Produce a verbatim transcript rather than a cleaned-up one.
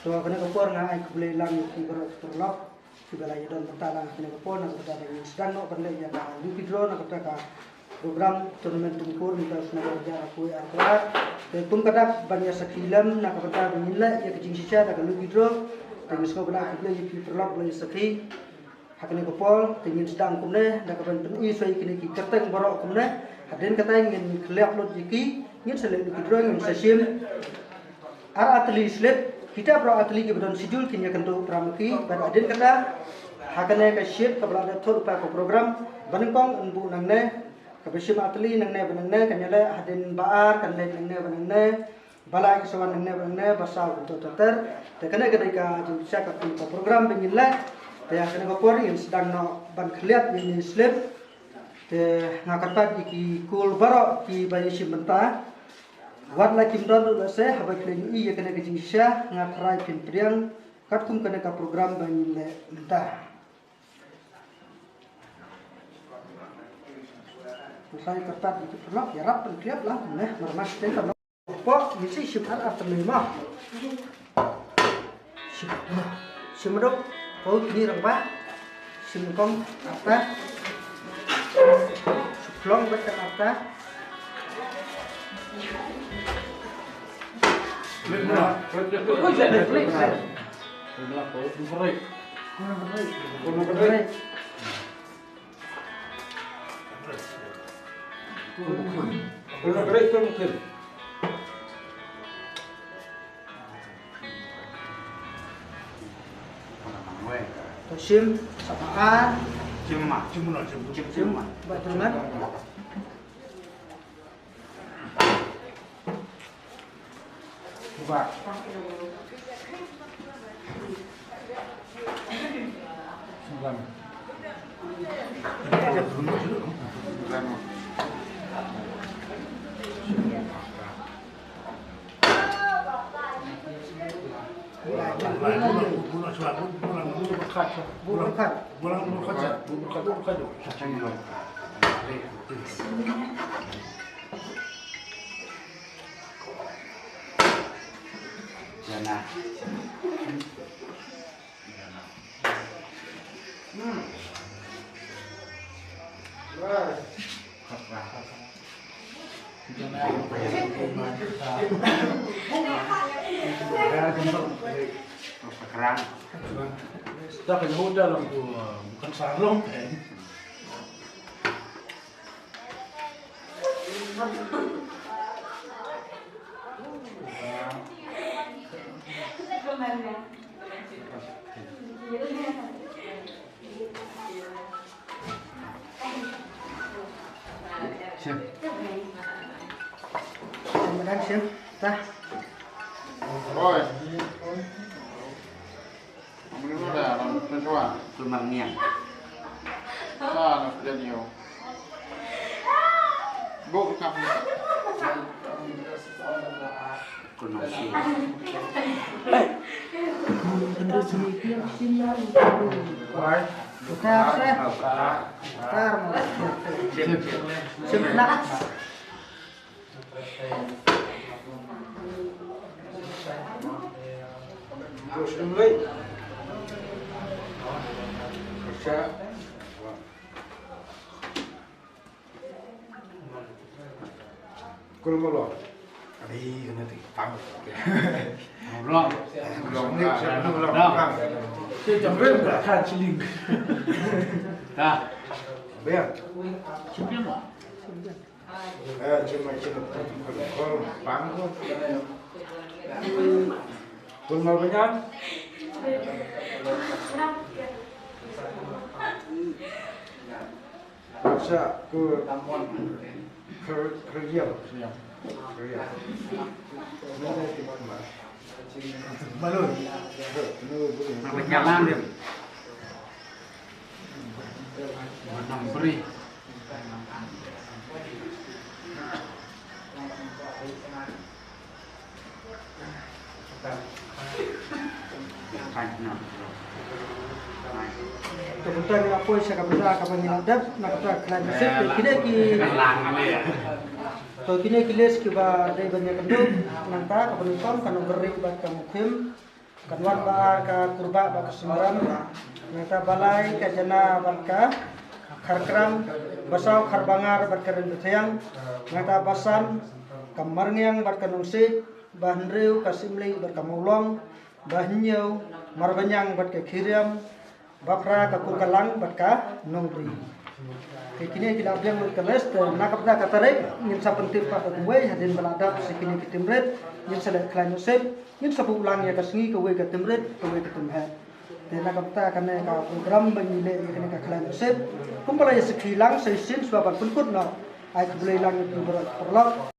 To ha kane ka por nga ai khublei lang ïa phi baroh ki paralok kiba la ïadon bynta lang ha kane ka por, na ka bynta ba ngin sdang noh ban leh ïa ka lucky draw na ka bynta ka program tournament Tumkur mynta u snem ar hajar arphew arphew ar. Te kum ka dak ban ïa sakhi lem na ka bynta ba ngin leh ïa ka jingshisha da ka lucky draw. Te ngin sngewbha ban ai khublei ïa phi paralok ba la ïa sakhi. Ha kane ka por te ngin sdang kumne da ka ban pyni shuwa ïa kine ki kyrteng baroh kumne. Hadien kata ngin khlieh lut ïa ki, ngin sa leh lucky draw, ngin sa shim ar ar tylli slip. Kita baroh ar tylli kiba don schedule kin ïa kynduh para ma ki. Bad hadien kata ha kane ka sheet kaba la dep thut lypa ka program, ba nyngkong yn buh nangne, kaba shim ar tylli nangne bad nangne, kan ïaleh hadien ba ar kan leh nangne bad nangne, ba lai ka sa wan nangne bad nangne, ba saw kan ïa ter ter. Te kane ka dei ka jingshisha ka kum ka program ba ngin leh. Te ha kane ka por ngin sdang noh ban khlieh ïa kine ki slip. Te nga kyrpad ïa ki kur baroh kiba ïa shim bynta, wat la kim don ruh lehse, haba phi la ïohi ïa kane ka jingshisha, nga tharai phin pdiang katkum kane ka program ba ngin leh mynta. Nga tharai kyrpad ïa ki paralok ïarap pynkhlieh lang kumne, marmar shisha ka. Pok, ngin sa shim ar ar tylli mo. Shim, shim dok, pok kine rangbah. Shim kong arta. Shim klong bad kan arta. To shim, sa ba ar. Shim ma. Shim ma. Shim ma. Ba tu ma. Dah kena udah lah, bukan sarung, eh. Shim. Shim, shim. Ta. Oi. Tumang niang. Sa na pilihan iyo. Buk kap. Kunong si. Tar, tar. Tar, tar. Sim, sim. Sim, nak. Kulmolo. Ani, kena ti pang. Kulmolo. Kulmolo. Kulmolo. Kan chiling. Dah. Biar. Chiling lah. Eh, cuma, cuma, cuma, bang tu. Pun mau kenyang? Sa ku ker-, kerja. Kerja. Mana di mana? Malu. Nak kenyang dia. Menang beri. To, mynta ngin ïa poi sha ka bynta kaba ngin ïa dep na ka bynta ka khlaiñ message. Kine ki, to, kine ki list kiba dei ban ïa kynduh nangta, kaba nyngkong ka Nongkynrih bad ka Mukhim. Kan wan ba ar ka kurbah bad ka symram. Nangta ba lai ka jana bad ka kharkram. Ba saw kharbangar bad ka ren bathiang. Nangta ba san ka marngiang bad ka nongsiej. Ba hynriew ka simlieh bad ka mawlong. Ba hynñiew marbañiang bad ka khiriam. Ba phra ka kurkalang bad ka nongbri. Te kine ki la biang lut ka list, te na ka bynta ka tarik ngin sa pyntip pat da kumwei, hadien ba la dap sa kine ki timret, ngin sa leh khlaiñ sep, ngin sa buh lang ïa ka sngi kawei ka timret, kawei ka timheh. Te na ka bynta kane ka program ba ngi leh ïa kane ka khlaiñ sep, kumba la ïa sakhi lang sa shisien, shuwa ban pynkut noh, ai khublei lang ïa phi baroh paralok.